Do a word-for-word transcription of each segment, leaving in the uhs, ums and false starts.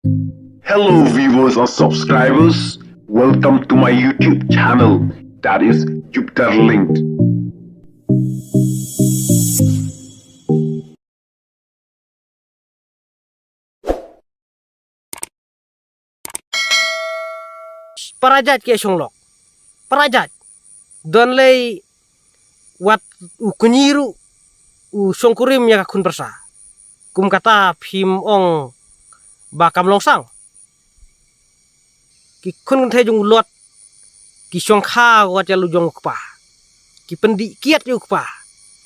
Hello, viewers and subscribers. Welcome to my YouTube channel, that is Jupiter Linked. Para jait ki shong lok. Para jait. Don lei wat u kñi ruh u shong kurim ïa ka khun pyrsa. Kum kata phim ong ba kam long sang. Ki khun kynthei jong u Lot ki shong kha wat ïa la jong u kpa. Ki pyndih kiad ïa u kpa.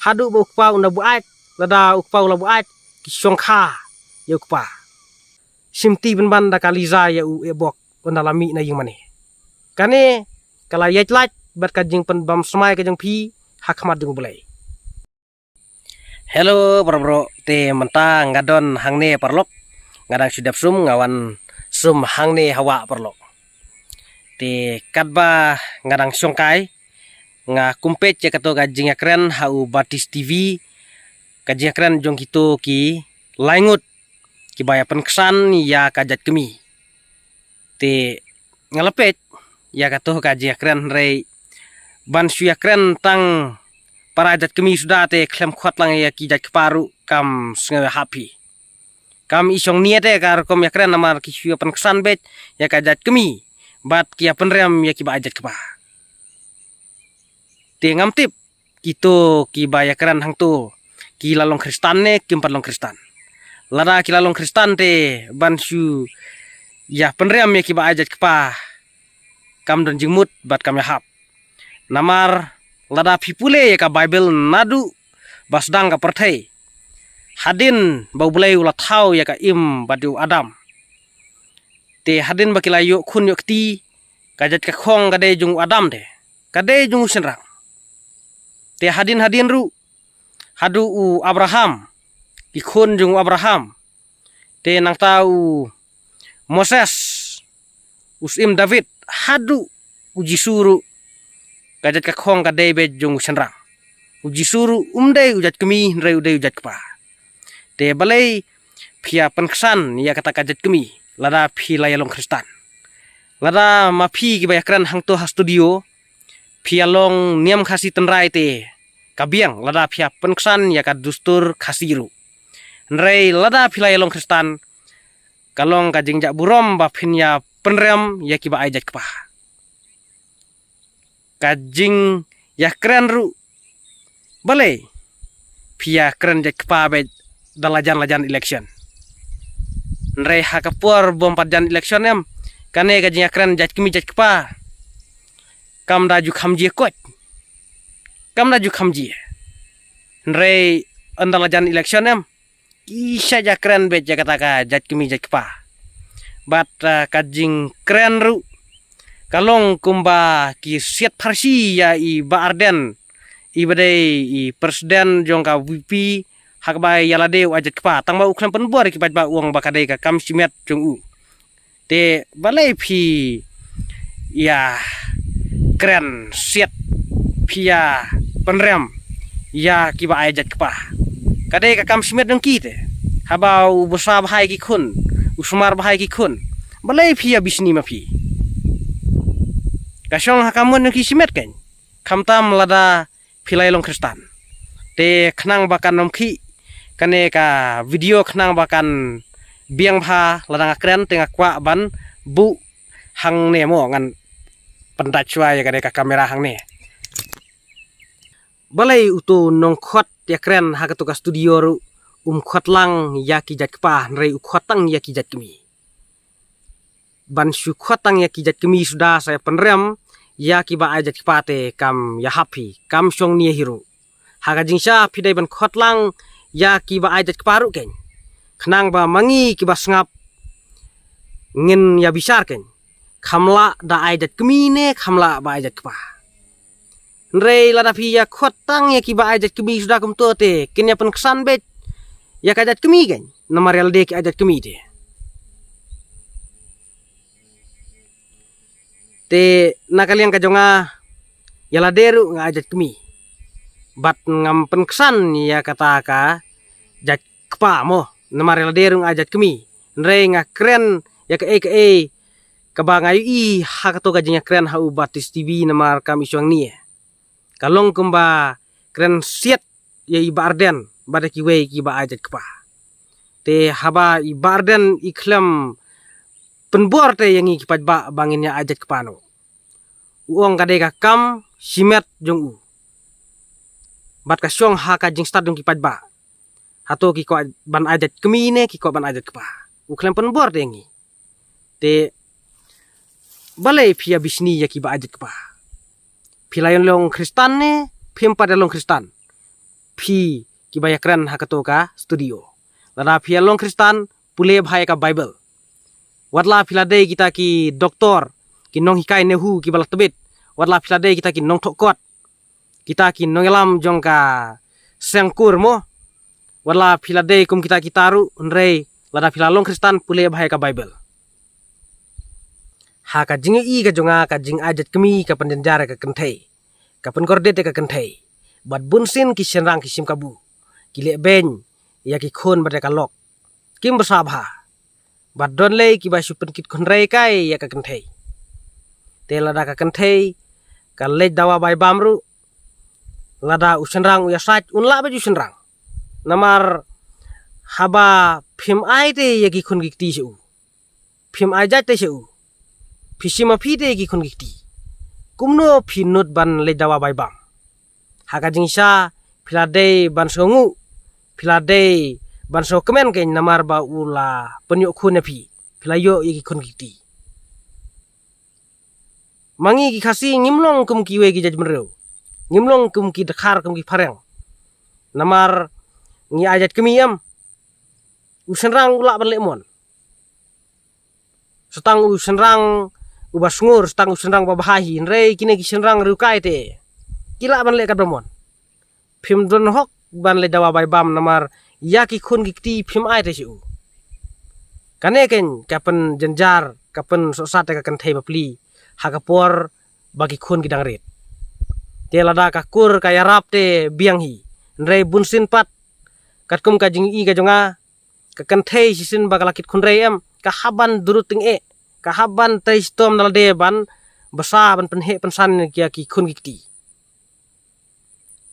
Haduh ba u kpa u na buaid, lada u kpa u la buaid, ki shong kha ïa u kpa. Shim ti pynban da ka Liza ïa u Ebok, ynda la mih na ïing mane. Kane ka la ïaid lait bad ka jingpynbam smai ka jong phi ha khmat jong U Blei. Hello, para bro, te mynta nga don hangne paralok. Nga dang shu dep sum, nga wan sum hangne hawa paralok. Te katba nga dang shongkai, nga kum peit ïa kato ka jingïakren ha u Baptist T V, ka jingïakren jong kito ki laingut kiba ïa pynksan ïa ka jait kmie. Te nga la peit ïa kato ka jingïakren, hynrei ban shu ïakren tang para jait kmie suda te khlem khot lang ïa ki jait kpa ruh kam sngew ïahap hi. Kam i shong nia te ka rukom ïakren namar ki shu ïa pynksan beit ïa ka jait kmie bad ki ïa pynrem ïa kiba ai jait kpa. Te ngam tip kito kiba ïakren hangto ki la long Khristan ne kim pat long Khristan. Lada ki la long Khristan te ban shu ïa pynrem ïa kiba ai jait kpa kam don jingmut bad kam ïahap. Namar lada phi pule ïa ka Baibl naduh ba sdang ka pyrthei, hadien ba U Blei u la thaw ïa ka Im bad u Adam, te hadien ba ki la ïoh khun ïoh kti, ka jait ka khong ka dei jong u Adam te, ka dei jong u shynrang. Te hadien hadien ruh haduh u Abraham, ki khun jong u Abraham, te nangta u Moses, u Syiem David, haduh u Jisu ruh, ka jait ka khong ka dei beit jong u shynrang. U Jisu ruh um dei u jait kmie, hynrei u dei u jait kpa. Te balei phi ïa pynksan ïa kata ka jait kmie lada phi la ïa long Khristan? Lada ma phi kiba ïakren hangto ha studio phi ïa long niam Khasi tynrai te ka biang lada phi ïa pynksan ïa ka dustur Khasi ruh. Hynrei lada phi la ïa long Khristan, ka long ka jingjah burom ba phin ïa pynrem ïa kiba ai jait kpa. Ka jingïakren ruh, balei phi ïa kren jait kpa beit da lajan lajan election? Hynrei ha ka por bym pat jan election em, kane ka jingïakren jait kmie jait kpa kam da ju kham jia koit. Kam da ju kham jia. Hynrei ynda la jan election em, ki shah ïa kren beit ïa kata ka jait kmie jait kpa. Bad, ah, ka jingkren ruh ka long kumba ki siat pharshi ïa i Bah Ardent, iba dei i president jong ka VPP, ha kaba ïa lade u ai jait kpa, tangba u khlem pynbor ïa ki paidbah, u ong ba ka dei ka kam shimet jong u. Te balei phi ïa kren siat, phi ïa pynrem ïa kiba ai jait kpa? Ka dei ka kam shimet jong ki te. Haba u bsa bha ïa ki khun, u sumar bha ïa ki khun, balei phi ïa bishni ma phi? Ka shong ha ka mon jong ki shimet kein, khamtam lada phi la ïa long Khristan. Te khnang ba kan ym khih kane ka video, khnang ba kan biang bha lada nga kren, te nga kwah ban buh hangne mo, ngan pyndait shuwa ïa kane ka kamera hangne. Balei uto u nongkhot ïakren ha kato ka studio ruh um khot lang ïa ki jait kpa, hynrei u khot tang ïa ki jait kmie? Ban shu khot tang ïa ki jait kmie suda sa ïa pynrem ïa kiba ai jait kpa te kam ïahap hi, kam shong nia hi ruh. Ha ka jingshisha phi dei ban khot lang ïa kiba ai jait kpa ruh kein, khnang ba ma ngi kiba sngap ngin ïa bishar kein, kham lah da ai jait kmie ne kham lah ba ai jait kpa. Hynrei lada phi ïa khot tang ïa kiba ai jait kmie suda kumto te kin ïa pynksan beit ïa ka jait kmie kein, namar ïa lade ki ai jait kmie te. Te na ka liang ka jong nga, ïa lade ruh nga ai jait kmie, bad ngam pynksan ïa kata ka jait kpa mo, namar ïa lade ruh nga ai jait kmie. Hynrei nga kren ïa kaei kaei kaba nga ïohi ha kato ka jingïakren ha u Baptist T V namar kam i shong nie. Ka long kumba kren siat ïa i Bah Ardent bad ïa kiwei kiba ai jait kpa. Te haba i Bah Ardent i khlem pynbor te ïa ngi ki paidbah ba ngin ïa ai jait kpa noh. U ong ka dei ka kam shimet jong u. Bad ka shong ha ka jingstad jong ki paidbah. Hato ki kwah ban ai jait kmie ne ki kwah ban ai jait kpa. U khlem pynbor te ïa ngi. Te balei phi ïa bishni ïa kiba ai jait kpa? Phi la ïa long Khristan ne phim pat ïa long Khristan? Phi kiba ïakren ha kato ka studio. Lada phi ïa long Khristan, pule bha ïa ka Bible. Wat la phi la dei kita ki doktor, ki nonghikai NEHU kiba la tbit. Wat la phi la dei kita ki nongthoh kot, kita ki nongïalam jong ka seng kur mo. Wat la phi la dei kum kita kita ruh, hynrei lada phi la long Khristan, pule bha ïa ka Bible. Ha ka jingïohi ka jong nga, ka jingai jait kmie ka pynjynjar ïa ka kynthei, ka pynkordit ïa ka kynthei. Bad bunsien ki shynrang ki shim kabu, ki leh beiñ ïa ki khun bad ïa ka lok. Kim bsa bha. Bad don lei kiba shu pynkit khunrei kai ïa ka kynthei. Te lada ka kynthei ka leit dawa bai bam ruh, lada u shynrang u ïasaid, un lah beit u shynrang. Namar haba phim ai te ïa ki khun ki kti sha u, phim ai jait te sha u, phi shim ma phi te ïa ki khun ki kti, kumno phi nud ban leit dawa bai bam? Ha ka jingshisha phi la dei ban sngewnguh, phi la dei ban sngewkmen kein namar ba u la pynïoh khun ïa phi, phi la ïoh ïa ki khun ki kti. Ma ngi ki Khasi ngim long kum kiwei ki jaitbynriew, ngim long kum ki dkhar, kum ki phareng. Namar ngi ai jait kmie, em, u shynrang u lah ban leh mon. Sa tang u shynrang uba sngur, sa tang u shynrang uba bha hi, hynrei kine ki shynrang riewkai te ki lah ban leh katba mon. Phim don hok ban leit dawa bai bam namar ïa ki khun ki kti phim ai te sha u. Kane kein ka pynjynjar, ka pynsohsat ïa ka kynthei bapli ha ka por ba ki khun ki dang rit. Te lada ka kur ka ïarap te biang hi. Hynrei bunsien pat, katkum ka jingïohi ka jong nga, ka kynthei shisien ba ka la kit khunrei, em, ka hap ban durut tyngeh, ka hap ban trei shitom na lade ban bsa, ban pynheh pynsan ïa ki khun ki kti.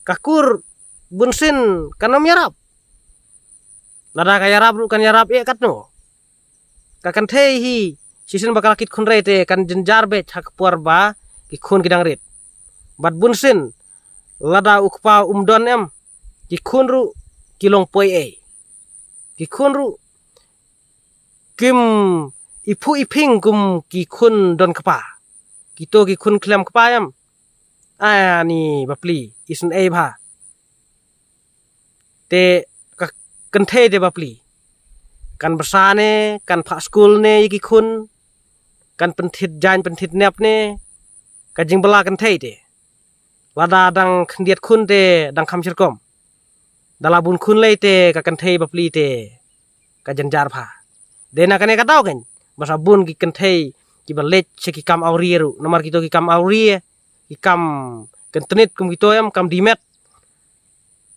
Ka kur bunsien kan ym ïarap. Lada ka ïarap ruh kan ïarap eh katno. Ka kynthei hi shisien ba ka la kit khunrei te kan jynjar beit ha ka por ba ki khun ki dang rit. Bad bunsien lada u kpa um don, em, ki khun ruh ki long poi ei. Ki khun ruh kim iphuh iphieng kum ki khun don kpa. Kito ki khun khlem kpa, em, ani bapli, isynei bha. Te ka kynthei te bapli, kan bsa ne, kan phah skul ne ïa ki khun, kan pynthit jaiñ pynthit nep ne, ka jingbylla kynthei te. Lada dang khyndiat khun te dang kham shirukom. Da la bun khun lei te ka kynthei bapli te ka jynjar bha. Dei na kane ka daw kein ba sa bun ki kynthei kiba leit sha ki kam awria ruh, namar kito ki kam awria, ki kam kyntnit kum kito, em, kam dimet,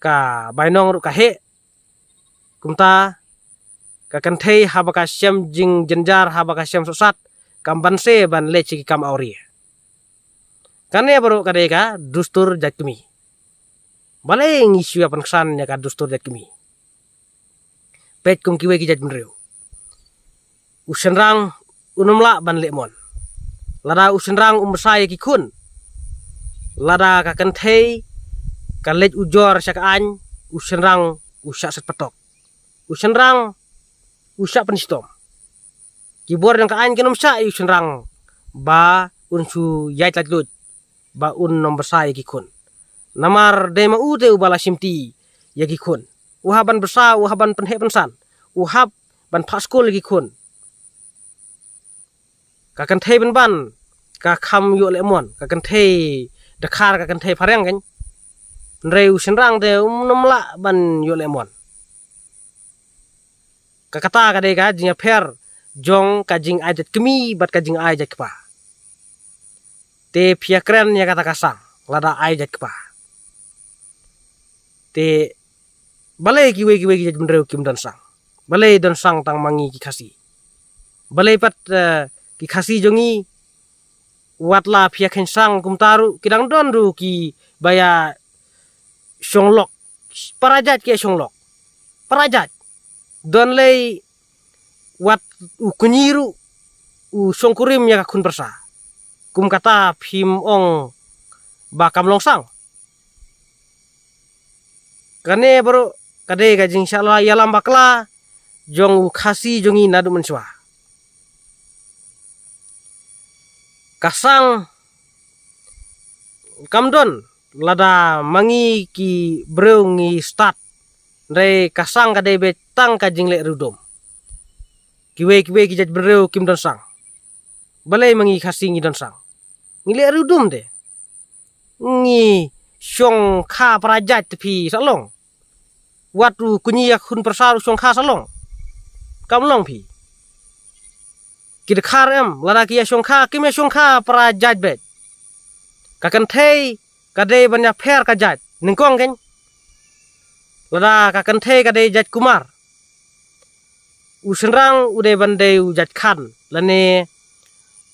ka bainong ruh ka heh. Kumta ka kynthei haba ka shem jingjynjar, haba ka shem sohsat, kam banse ban leit sha ki kam awria. Kane baroh ka dei ka dustur jait kmie. Balei ngi shu ïa pynksan ïa ka dustur jait kmie? Peit kum kiwei ki jaitbynriew, u shynrang un ym lah ban leh mon. Lada u shynrang um bsa ïa ki khun, lada ka kynthei ka leit ujor sha ka aiñ, u shynrang u shah set patok, u shynrang u shah pynshitom. Ki bor jong ka aiñ kin ym shah ïa u shynrang ba un shu ïaid laitluid, ba un ym bsa ïa ki khun. Namar dei ma u te uba la shimti ïa ki khun. U hap ban bsa, u hap ban pynheh pynsan, u hap ban phah skul ïa ki khun. Ka kynthei pynban ka kham ïoh leh mon, ka kynthei dkhar, ka kynthei phareng kein. Hynrei u shynrang te um ym lah ban ïoh leh mon. Ka kata ka dei ka jingïapher jong ka jingai jait kmie bad ka jingai jait kpa. Te phi ïakren ïa kata ka sang lada ai jait kpa. Te balei kiwei kiwei ki jaitbynriew kim don sang? Balei don sang tang ma ngi ki Khasi? Balei pat, eh, ki Khasi jong ngi, wat la phi ïa kheiñ sang kumta ruh, ki dang don ruh kiba ïa shong lok. Para jait ki ïa shong lok. Para jait. Don lei wat u kñi ruh u shong kurim ïa ka khun pyrsa. Kum kata phim ong ba kam long sang. Kane baroh ka dei ka jingshah ïalam bakla jong u Khasi jong ngi naduh mynshuwa. Ka sang kam don lada ma ngi ki briew ngi stad. Hynrei ka sang ka dei beit tang ka jingleh riewdum. Kiwei kiwei ki jait briew kim don sang. Balei ma ngi Khasi ngi don sang? Ngi leh riewdum de. Ngi shongkha para jait te phi sa long. Wat u kñi ïa khun pyrsa u shongkha sa long. Kam long phi. Ki dkhar em, lada ki ïa shongkha, kim ïa shongkha para jait beit. Ka kynthei ka dei ban ïapher ka jait. Nyngkong kein. Lada ka kynthei ka dei jait kumar, u shynrang u dei ban dei u jait khan lane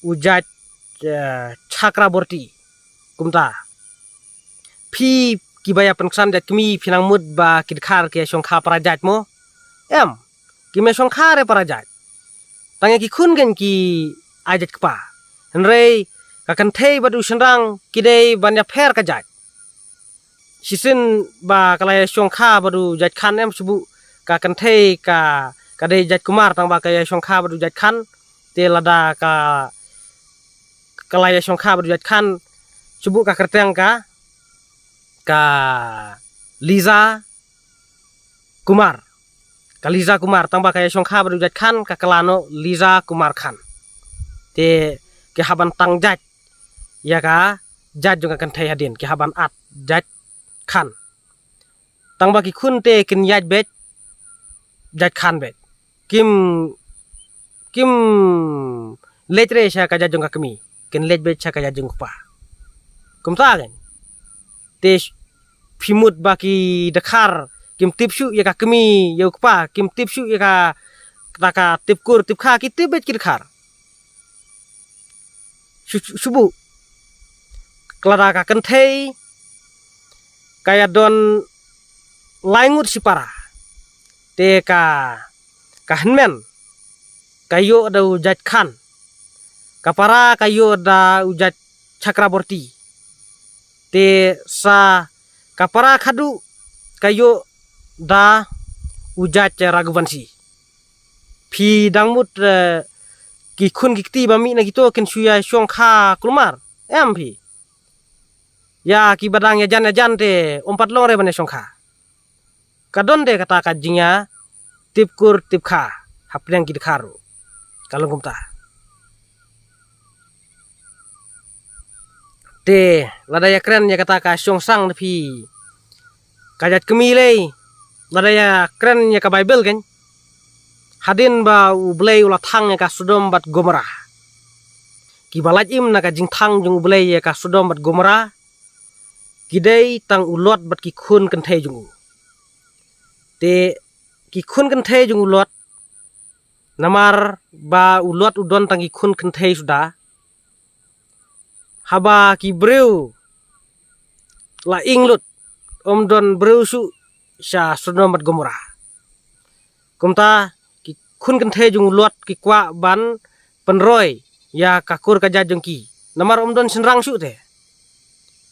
u jait, eh, chakraborti. Kumta. Phi kiba ïa pynksan jait kmie phi nang mut ba ki dkhar ki ïa shongkha para jait mo? Em. Kim ïa shongkha re para jait. Tang ïa ki khun kein ki ai jait kpa. Hynrei ka kynthei bad u shynrang ki dei ban ïapher ka jait. Shisien ba ka la ïa shongkha bad u jait khan em, shu buh ka kynthei ka, ka dei jait kumar tang ba ka ïa shongkha bad u jait khan. Te lada ka, ka la ïa shongkha bad u jait khan, shu buh ka kyrteng ka, ka Liza Kumar. Ka Liza Kumar, tang ba ka ïa shongkha bad u jait khan, ka kylla noh Liza Kumar Khan. Te ki hap ban tang jait ïa ka jait jong ka kynthei hadien, ki hap ban at jait khan. Tang ba ki khun te kin ïaid beit jait khan beit. Kim, kim leit re sha ka jait jong ka kmie. Kin leit beit sha ka jait jong u kpa. Kumta kein. Te sh-, phi mut ba ki dkhar kim tip shuh ïa ka kmie ïa u kpa, kim tip shuh ïa ka, kata ka tip kur tip kha, ki tip beit ki dkhar. Shu-, shu-, shu buh. Lada ka kynthei ka ïa don lai ngut shi para. Te ka, ka hynmen ka ïoh da u jait khan. Ka para ka ïoh da u jait chakraborti. Te sa ka para khadduh ka ïoh da u jait Raghuvanshi. Phi dang mut, eh, ki khun ki kti ba mih na kito kin shu ïa shongkha kulmar? Em phi. Ïa kiba dang ïajan ïajan te ym pat long re ban ïa shongkha. Ka don de kata ka jingïa tip kur tip kha hapdeng ki dkhar ruh. Ka long kumta. Te lada ïa kren ïa kata ka shong sang da phi, ka jait kmie lei, lada ïa kren ïa ka Baibl kein. Hadien ba U Blei u la thang ïa ka Sodom bad Gomorrah. Kiba lait im na ka jingthang jong U Blei ïa ka Sodom bad Gomorrah ki dei tang u Lot bad ki khun kynthei jong u. Te ki khun kynthei jong u Lot, namar ba u Lot u don tang ki khun kynthei suda. Haba ki briew la ing lut, ym don briew shuh sha Sodom bad Gomorrah. Kumta ki khun kynthei jong u Lot ki kwah ban pynroi ïa ka kur ka jait jong ki. Namar ym don shynrang shuh te.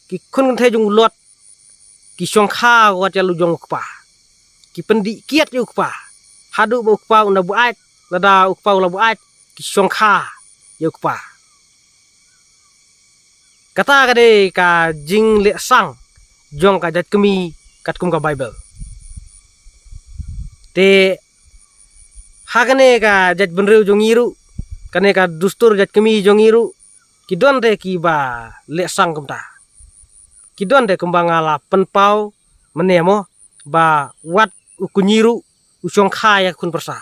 Ki khun kynthei jong u Lot ki shongkha wat ïa la u jong u kpa. Ki pyndih kiad ïa u kpa. Haduh ba u kpa u na buaid, lada u kpa u la buaid, ki shongkha ïa u kpa. Kata ka dei ka jingleh sang jong ka jait kmie katkum ka Baibl. Te ha kane ka jait bynriew jong ngi ruh, kane ka dustur jait kmie jong ngi ruh, ki don de kiba leh sang kumta. Ki don de kumba nga la pynpaw mynne mo, ba wat u kñi ruh u shongkha ïa ka khun pyrsa.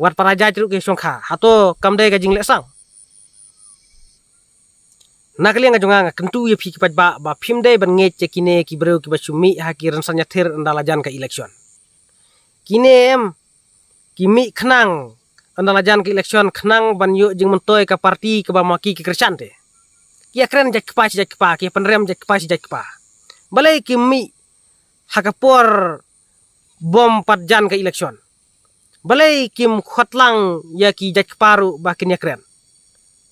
Wat para jait ruh ki shongkha. Hato kam dei ka jingleh sang? Na ka liang ka jong nga, nga kyntu ïa phi ki paidbah ba phim dei ban ngeit ïa kine ki briew kiba shu mih ha ki rynsan ïathir ynda la jan ka election. Kine em ki mih khnang ynda la jan ka election khnang ban ïoh jingmyntoi ka parti kaba ma ki ki Khristan te. Ki ïakren jait kpa shi jait kpa, ki ïapynrem jait kpa shi jait kpa. Balei kim mih ha ka por bym pat jan ka election? Balei kim khot lang ïa ki jait kpa ruh ba kin ïakren?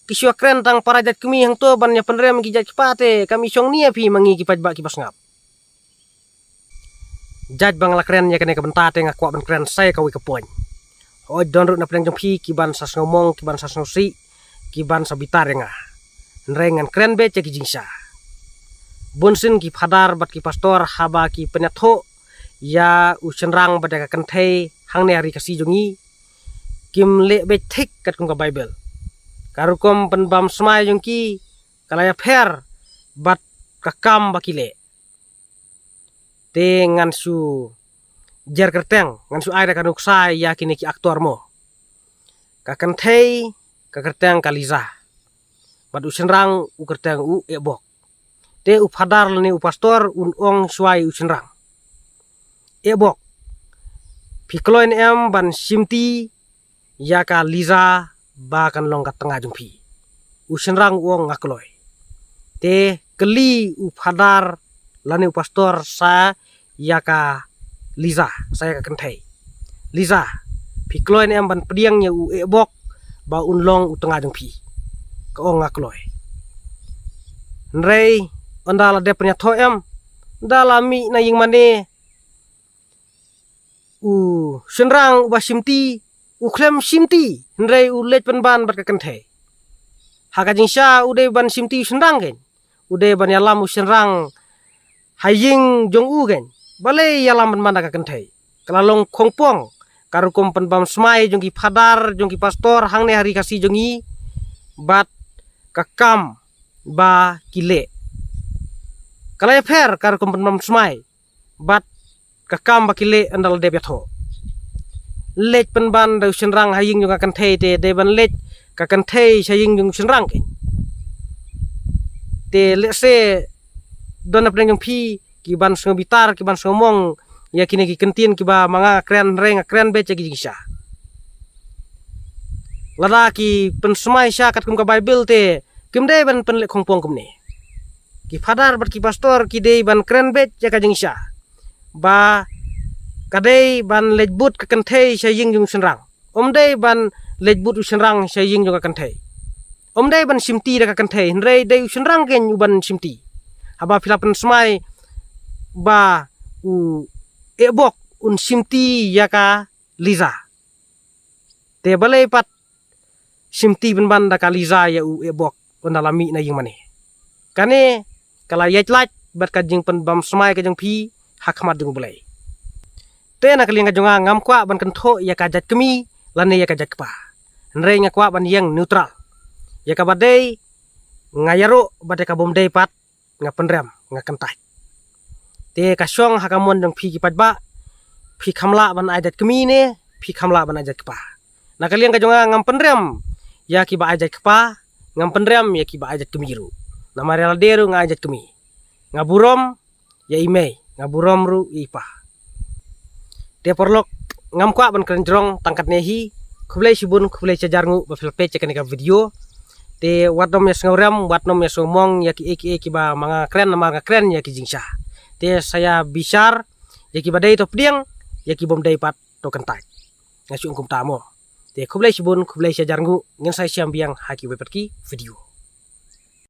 Ki shu ïakren tang para jait kmie hangto ban ïapynrem ki jait kpa te, kam i shong nia phi ma ngi ki paidbah kiba sngap. Jait ba nga la kren ïa kane ka bynta te nga kwah ban kren sa ïa kawei ka point. Hooid, don ruh na pdeng jong phi ki ban sa sngewmong, ki ban sa sngewsih, ki ban sa bitar ïa nga. Hynrei ngan kren beit ïa ki jingshisha. Bunsien ki phadar bad ki pastor haba ki pynïathuh ïa u shynrang bad ïa ka kynthei hangne ha ri Khasi jong ngi, kim leh beit thik katkum ka Baibl. Ka rukom pynbam smai jong ki ka la ïapher bad ka kam ba ki leh. Te ngan shu jer kyrteng, ngan shu ai da ka nuksa ïa kine ki aktor mo. Ka kynthei ka kyrteng ka Liza, bad u shynrang u kyrteng u Ebok. Te u phadar lane u pastor un ong shuwa ïa u shynrang. Ebok, phi kloi ne em ban shimti ïa ka Liza ba kan long ka tnga jong phi? U shynrang u ong nga kloi. Te kylli u phadar lane u pastor sa ïa ka Liza, sa ïa ka kynthei. Liza, phi kloi ne em ban pdiang ïa u Ebok ba un long u tnga jong phi? Ka ong nga kloi. Hynrei ynda la dep pynïathuh em, ynda la mih na ïing mane, u shynrang uba shimti u khlem shimti, hynrei u leit pynban bad ka kynthei. Ha ka jingshisha u dei ban shimti u shynrang kein, u dei ban ïalam u shynrang ha ïing jong u kein. Balei ïalam pynban da ka kynthei? Ka la long khongpong ka rukom pynbam smai jong ki phadar, jong ki pastor hangne ha ri Khasi jong ngi, bad ka kam ba ki leh. Ka la ïapher ka rukom pynbam smai bad ka kam ba ki leh ynda la dep ïathuh. Leit pynban da u shynrang ha ïing jong ka kynthei, te dei ban leit ka kynthei sha ïing jong u shynrang kein. Te lehse don na pdeng jong phi ki ban sngewbitar, ki ban sngewmong ïa kine ki kyntien kiba ma nga nga kren, hynrei nga kren beit ïa ki jingshisha. Lada ki pynsmai shisha katkum ka Baibl te kim dei ban pynleh khongpong kumne. Ki phadar bad ki pastor ki dei ban kren beit ïa ka jingshisha ba ka dei ban leit bud ka kynthei sha ïing jong u shynrang. Ym dei ban leit bud u shynrang sha ïing jong ka kynthei. Ym dei ban shimti da ka kynthei, hynrei dei u shynrang kein u ban shimti. Haba phi la pynsmai ba u Ebok un shimti ïa ka Liza, te balei pat shimti pynban da ka Liza ïa u Ebok ynda la mih na ïing mane? Kane ka la ïaid lait bad ka jingpynbam smai ka jong phi ha khmat jong U Blei. Te na ka liang ka jong nga ngam kwah ban kynthoh ïa ka jait kmie lane ïa ka jait kpa, hynrei nga kwah ban ïeng neutral. Ïa kaba dei nga ïaroh bad ïa ka bym dei pat nga pynrem, nga kyntait. Te ka shong ha ka mon jong phi ki paidbah, phi kham lah ban ai jait kmie ne phi kham lah ban ai jait kpa. Na ka liang ka jong nga ngam pynrem ïa kiba ai jait kpa, ngam pynrem ïa kiba ai jait kmie ruh. Namar ïa lade ruh nga ai jait kmie. Nga burom ïa i mei, nga burom ruh ïa i pa. Te paralok, ngam kwah ban kren jrong tang katne hi. Khublei shibun, khublei shihajar nguh ba phi la peit ïa kane ka video. Te wat nym ïa sngewrem, wat nym ïa sngewmong ïa kiei kiei kiba ma nga kren, namar nga kren ïa ki jingshisha. Te sa ïa bishar ïa kiba dei to pdiang, ïa ki bym dei pat to kyntait. Nga shu ong kumta mo. Te khublei shibun, khublei shihajar nguh, ngin sa ïashem biang ha kiwei pat ki video.